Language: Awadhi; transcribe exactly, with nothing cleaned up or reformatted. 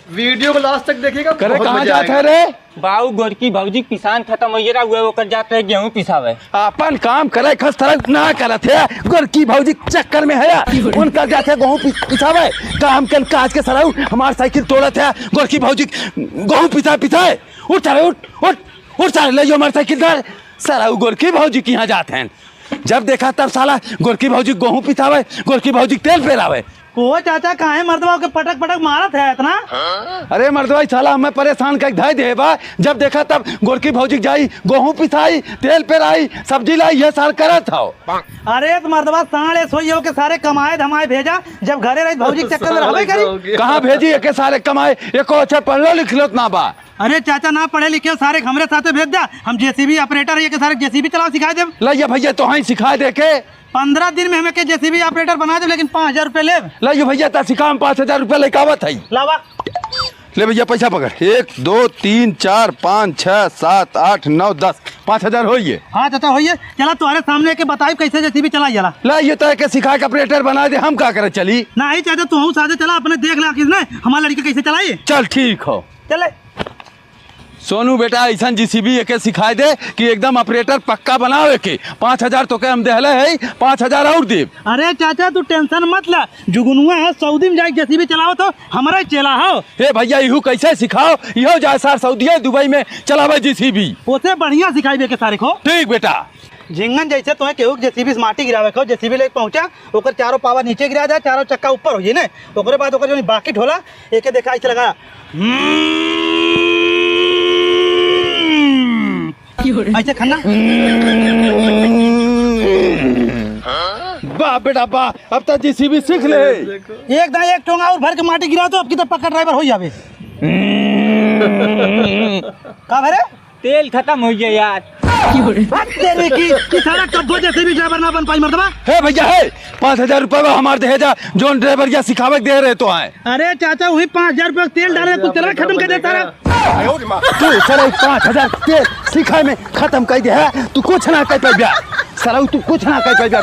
वीडियो को लास्ट तक देखिएगा, करे बहुत कहाँ मजा जात आएगा। है रे? बाऊ, गोरकी भौजी के पिसान खतम होइ रहा, उहे ओकर जात रहे गेहूं पिसावे। अपन काम करे खस तरह ना करत है, गोरकी भौजी के चक्कर में है, उनका जात है गेहूं पि-, पिसावे। काम के काज के सरऊ हमार साइकिल तोड़त है, गोरकी भौजी गेहूं पिसा पिसाए। उठ सारे, उठ, उठ, उठ सारे, ले जो हमार साइकिल धर। सरऊ गोरकी भौजी के यहाँ जात हैं, जब देखा तब साला गोरकी भौजी गेहूं पिसावे, गोरकी भौजी तेल पेरावे। ओ चाचा, काहे मर्दवा के पटक पटक मारत है इतना? अरे मर्दवा, ई साला हमें परेशान कइ धइ दे बा। जब देखा तब गोरकी भौजी जाई, गेहूं पिसाई, तेल पेराई, सब्जी लाई, ये सार करत हौ। अरे तो मर्दवा, साढ़ ऐसो ही हो के सारे कमाए धमाए भेजा, जब घरे रही भौजी के चक्कर में रहबे करी। कहाँ भेजी एके सारे कमाए? एको अक्षर पढ़लो लिखलो त ना बा। अरे चाचा, ना पढ़े लिखे सारे के हमरे साथे भेज द्या, हम जेसीबी ऑपरेटर है, एके सारे जेसीबी चलावे सिखाए देब। लइया भइया, तोहई सिखाए दे के। पन्द्रह दिन में हम एके जेसीबी ऑपरेटर बनाए देब, लेकिन पाँच हजार रुपये लेब। लइया भइया, ता सिखा, हम पाँच हजार रुपये लेके आवत हई। लावा। ले भइया, पैसा पकड़। एक, दो, तीन, चार, पाँच, छः, सात, आठ, नौ, दस। पाँच हजार होइए। हाँ चाचा, होइए। चला, तोहरे सामने एके बताई कैसे जेसीबी चलाई जाला। ला, ये तो एके सिखा के ऑपरेटर बनाए दे, हम का करे चली? नाहीं चाचा, तू साथे चला, अपने देख ला कि नहीं, हमार लड़की कैसे चलाई। चल, ठीक हो। चले। सोनू बेटा, ऐसन जेसीबी एके सिखाए दे कि एकदम ऑपरेटर पक्का बनावे के। पाँच हजार तोके हम देहले है, पाँच हजार और देब। अरे चाचा, तू टेंशन मत ला, जुगनुआ है, सऊदी में जाके जेसीबी चलावत हो, हमरा ही चेला हो। हे भइया, इहू कैसे सिखाओ? इहो जाए सार सऊदिया, दुबई में चलावे जेसीबी। ओसे बढ़िया सिखाइबे के सारे को। ठीक बेटा। झिंगन जैसे तोहे केहू के जेसीबी से माटी गिरावे को, जेसीबी लेके पहुंचा, ओकर चारों पावा नीचे गिरा दे, चारों चक्का ऊपर हो जाए ना, ओकरे बाद ओकर जो बाकी ढोला, एके देखा ऐसे लगा। हम्म। ऐसे खन्ना। वाह बेटा वाह, अब तो जेसीबी सीख ले। एक दाई एक टोंगा और भर के माटी गिराओ तो अब की तो पक्का ड्राइवर हो जावे। का भरे? तेल खतम होइ गया यार। हट तेरे की, ई साला कब्बो जेसीबी ड्राइवर ना बन पाई मर्दवा। हे भइया, हे, पाँच हजार रुपया हमार दहेजा, जौन ड्राइवरिया सिखावे के दे रहे तो आए। अरे चाचा, वही पाँच हजार रुपया तेल डाले, कुल तेल खतम कर देता रहा। तू साला ई पाँच हजार तेल सिखाए में खतम कर दे है, तू कुछ ना कर पाइबा। साला तू कुछ ना कर पाइबा।